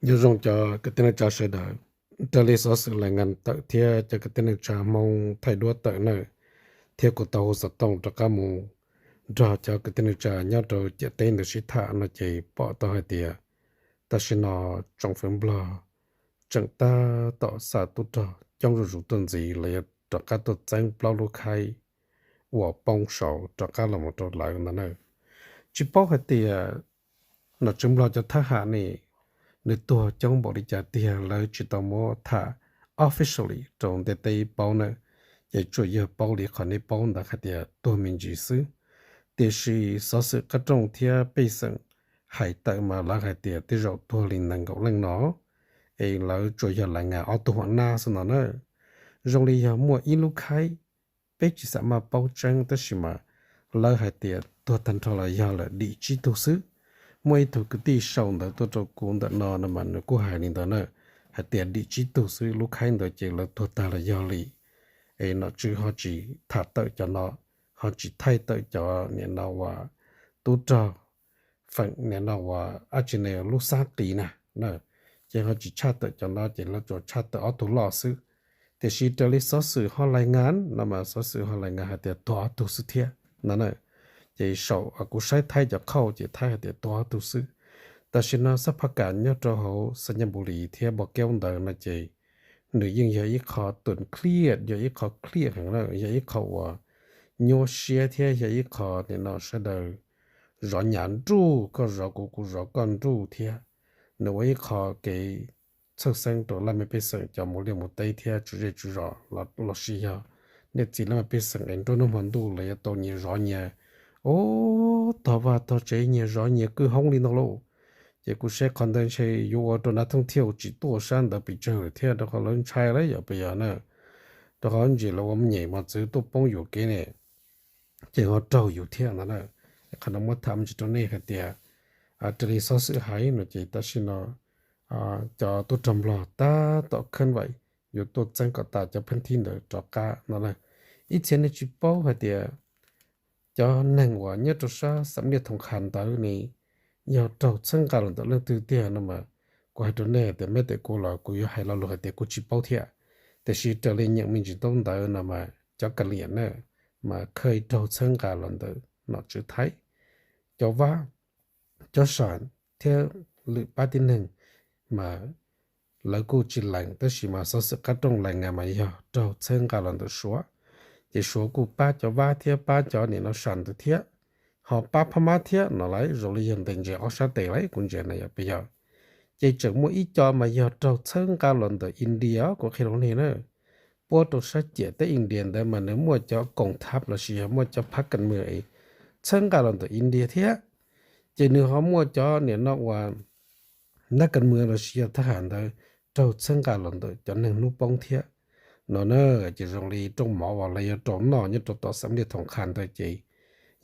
Nyob zoo cov kwv tij neej tsa sawv daws, raws li xov xwm lais ngas tawm thiab cov kwv tij neej tsa Hmoob thaij duab tawm na, thiab kuv tau hu xov tooj rov qab mus nrog cov kwv tij neej tsa nyob rau ciam teb ntawd sib tham no ces pom tau hais tias tam sim no tsoom fwv Nplog tseem tab tom xa tub rog coob zuj zus tuaj ntxiv los yog rov qab tuaj txeeb plaub lub khaib uas poob saud rov qab los mus rau lawv ntawd na. Tsis paub hais tias nom tswv Nplog cov thab ham ne, nws tuag coob npaum li cas tiag lawv tsis tau muab tham officially rau ntiaj teb paub na, ces tsuas yog paub li qhov nej paub ntawd hais tias tuag me ntsis xwb. Tiam sis xov xwm qab rooj thiab pej xeem hais tawm mas lawv hais tias tej zaum tuag li nees nkaum leej no, es lawv tsuas yog lais ngas ob tug hua nab xwb no na. Zoo li yog muaj ib lub khaib, peb tsis xav maj paub tseeb tab sis mas lawv hais tias tuag tag nrho los yog lawm dim tsib tug xwb. Muaj ib tug kwv tij sau ntawv tuaj rau kuv ntawm no no mas nws kuj hais li ntawd na, hais tias dim tsib tug xwb lub khaib ntawd ces lawv tuag tag los yog li. Es nom tswv ho tsis tham tawm cov no, ho tsis thaij tawm cov nim no uas tub rog feem nim no uas ab tsi ne lub xab qis na, ces ho tsis tshaj tawm cov no ces lawv tsuas tshaj tawm ob tug loj xwb. Tiam sis raws li xov xwm ho lais ngas no mas xov xwm ho lais ngas hais tias tuag ob tug xwb thiab no na. Ces saum kuv saib thaib cov qhauj ces thaib hais tias tuag ob tug xwb. Tam sim no xab phaj kam nyob rau hauv Xais Nyas Npus Lis thiab Npos Keub ntawd no ces nws yeej yog ib qho tws cliam, yog ib qho cliam heev na, yog ib qho uas nyuaj siab thiab yog ib qho nim no sawv daws zov nyas nruj, koj zov kuv kuv zov koj nruj thiab. Nws ua ib qho kev txhawj xeeb rau laj mej pej xeem cov mus liaj mus teb thiab tswv zej tswv zos los sis yog niam txiv laj mej pej xeem es nruab hnub hmo ntuj los yuav tau nyias zov nyias, ub, tog vaj tog tsev nyias zov nyias kwj hoob li no lauj. Ces kuv saib qhov ntawd ntshe yuav ua rau nav thooj thiaj tsis tuaj sab ntawd pes tsawg lawm thiab rau qhov lawv ntshai lawm yom, puas yog na? Rau qhov ntsis lawv ua me nyuam mos txwv tuaj poob yus kev ne, ces ho raug yus thiab no na. Qhov no muab tham me ntsis rau nej hais tias raws li xov xwm hais no ces tam sim no cov tub rog Nplog tab tom khab vaim yuav tuaj txeeb kom tas cov pheej thib ntawd rov qab no na. Ib txhia nej tsis paub hais tias cov neeg uas nyob rau sab Xam Liaj Thoom Qha ntawd ne yog raug txhawb nqa los ntawm leej twg tiag no mas kuv hais rau nej hais tias meb tes kuv los kuv yuav hais lo lus hais tias kuv tsis paub thiab. Tiam sis raws li nyeem me ntsis ntaub ntawv no mas cov ka liam na mas khawj raug txhawb nqa los ntawm nom tswv Thaib. Cov vab, cov sam thiab lwm pab tib neeg mas lawv kuj tsis lees, tab sis mas xov xwm qab rooj lais ngas mas yog raug txhawb nqa los ntawm Suav. Ces Suav kuj pab cov vab thiab pab cov nim no sam ntawd thiab, ho pab Phab Mab thiab no lauj, zoo li yog ntes ntses ob sab tes lauj, kuv ntsia na yog puas yog. Ces tseem muaj ib co mas yog raug txhawb nqa los ntawm India, kuv qhia rau nej na. Puab rau sab ciam teb India ntawd mas nws muaj cov koom thab lossis yog muaj cov phab kas mwam txhawb nqa los ntawm India thiab. Ces nws ho muaj cov nim no uas nab kas mwam lossis yog thab ham ntawd raug txhawb nqa los ntawm cov neeg hnub poob thiab no na. Ces zoo li rooj mov uas lawv yuav rau noj nyob rau tom Xam Liaj Thoom Qha ntawd ces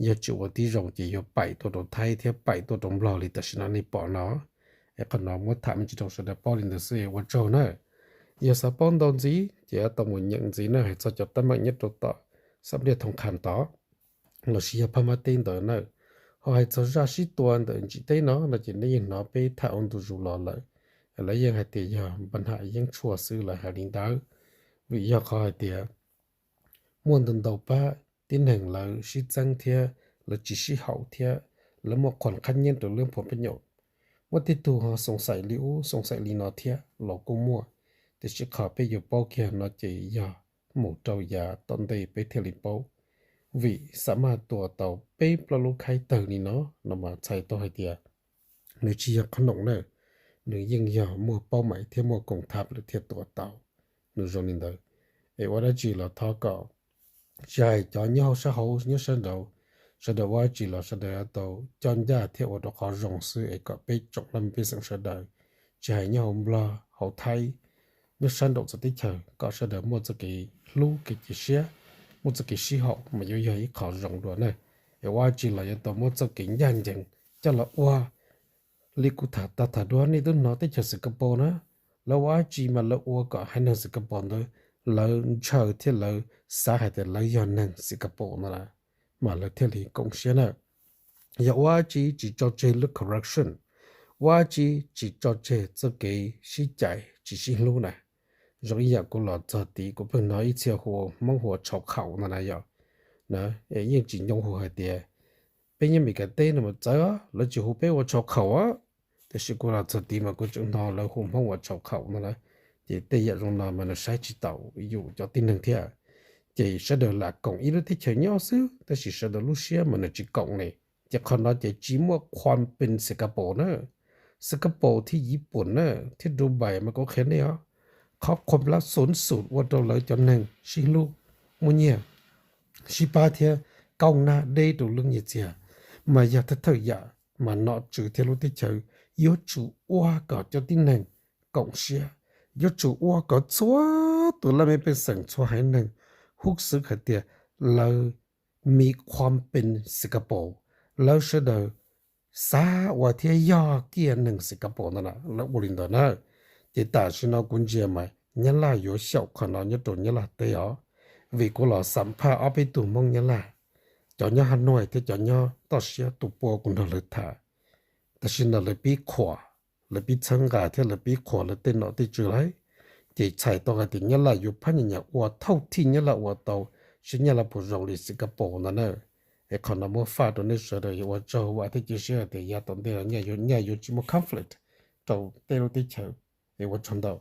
yog tsis ua tib zoo ces yuav paim tuaj rau Thaib thiab paim tuaj rau Nplog li tam sim no nej pom no. Es qhov no muab tham me ntsis rau sawv daws paub li ntawd xwb, ua tsaug na. Yog xav paub ntau ntxiv ces tau mus nyeem ntxiv na hais txog cov teeb meem nyob rau tom Xam Liaj Thoom Qha tod lossis yog Phab Mab teb ntawd na. Ho hais txog zaj sib tua ntawm ntsis teb no no ces nej yeej hnov peb tham ua ntu zus los lawm, lawv yeej hais tias yog npa ham yeeb tshuaj xwb lawv hais li ntawd. Vim yog qhov hais tias muaj ntau ntau pab tib neeg lawv sib txeeb thiab lawv tsis sib haum thiab lawv muaj qhuas qhab nyiab rau lub phuam pab nyuam. Muaj tej tug ho xoom xaim li ub xoom xaim li no thiab los kuj muaj. Tiam sis qhov peb yuav paub kiag no ces yog mus rau yav tom ntej peb thiaj li paub. Vim xam maj tua tau peb plaub lub khaib tawg li no, no mas txhais tau hais tias nws tsis yog qhob noom na, nws yeej yog muaj paub meej thiab muaj koom thab lawm thiaj tua tau. Nws zoo li ntawd. Es ua dab tsi los thov kom tsis hais cov nyob hauv sab hauv nyob sab nraud, sawv daws ua dab tsi los sawv daws yuav tau coj ncaj thiab ua rau qhov zoo xwb es kom peb tsoom leej pej xeem sawv daws, tsis hais nyob hauv Nplog hauv Thaib, nyob sab nraum txawv teb chaws kom sawv daws muaj txoj kev hlub kev cia siab, muaj txoj kev sib haum mas yuav yog ib qho zoo dua na. Es ua dab tsi los yuav tau muab txoj kev ncaj ncees coj los ua. Li kuv tham tag tham dua nej twb hnov teb chaws Xikapaus na, lawv ua dab tsi mas lawv ua kom haiv neeg Xikapaus ntawd lawv ntshaw thiab lawv xav hais tias lawv yog neeg Xikapaus no las, mas lawv thiaj li koom siab na. Yog ua dab tsi tsis tso tseg lub corruption, Vab tsi tsis tso tseg txoj kev sib cais tsis sib hlub na. Zoo ib yam kuv los txog tid kuv pheej hnov ib txhia hu Hmoob hu ua tshau khaum no na yom. Yeej tsis nyoo hu hais tias peb nyob Meskas teb no mas txawv, lawv tsis hu peb ua tshau khaum. Tiam sis kuv los txog tid mas kuv tseem hnov lawv hu Hmoob ua tshau khaum no na. Ces tej yam zoo no mas nws saib tsis taus yus cov tib neeg thiab. Ces sawv daws lam koom ib lub teb chaws nyob xwb tab sis sawv daws lub siab mas nws tsis koom ne. Ces qhov no ces tsis muaj khuam pes Singapore na. Singapore thiab Yiv Pooj na, thiab Dubai mas kuv qhia nej os, qhov khuam plab xov xum ua rau lawv cov neeg sib hlub, muaj nyiaj, sib pab thiab kaub nab deb rau lub nyiaj txiag, mas yog thawj thawj yam mas nom tswv thiab lub teb chaws yuav tsum ua kom cov tib neeg koom siab, yuav tsum ua kom txhua tus laj mej pej xeem txhua haiv neeg hub xwb hais tias lawv mi khuam pes Singapore, lawv sawv daws xav ua thiab yog kiag neeg Singapore ntawd na, lawv ua li ntawd na. Ces tam sim no kuv ntsia mas Nyab Laj yuav xyaum qhov no nyob rau Nyab Laj teb os, vim kuv los xam phaj ob peb tug Hmoob Nyab Laj, cov nyob Hav Nuaj thiab cov nyob toj siab tus pua kuv nrog lawv tham. Tam sim no lawv pib qhuas, lawv pib txhawb nqa thiab lawv pib qhuas lawv tej nom tej tswv lawm. Ces txhais tau hais tias Nyab Laj yuav phab nyas nyas ua thauj thij Nyab Laj ua tau, seb Nyab Laj puas zoo li Singapore ntawd na. Es qhov no muab faj rau nej sawv daws, yuav ua tsaug vam thiab cia siab hais tias yav tom ntej no nyaj yuav, nyaj yuav tsis muaj conflict rau tej lub teb chaws. Es ua tsaug ntau.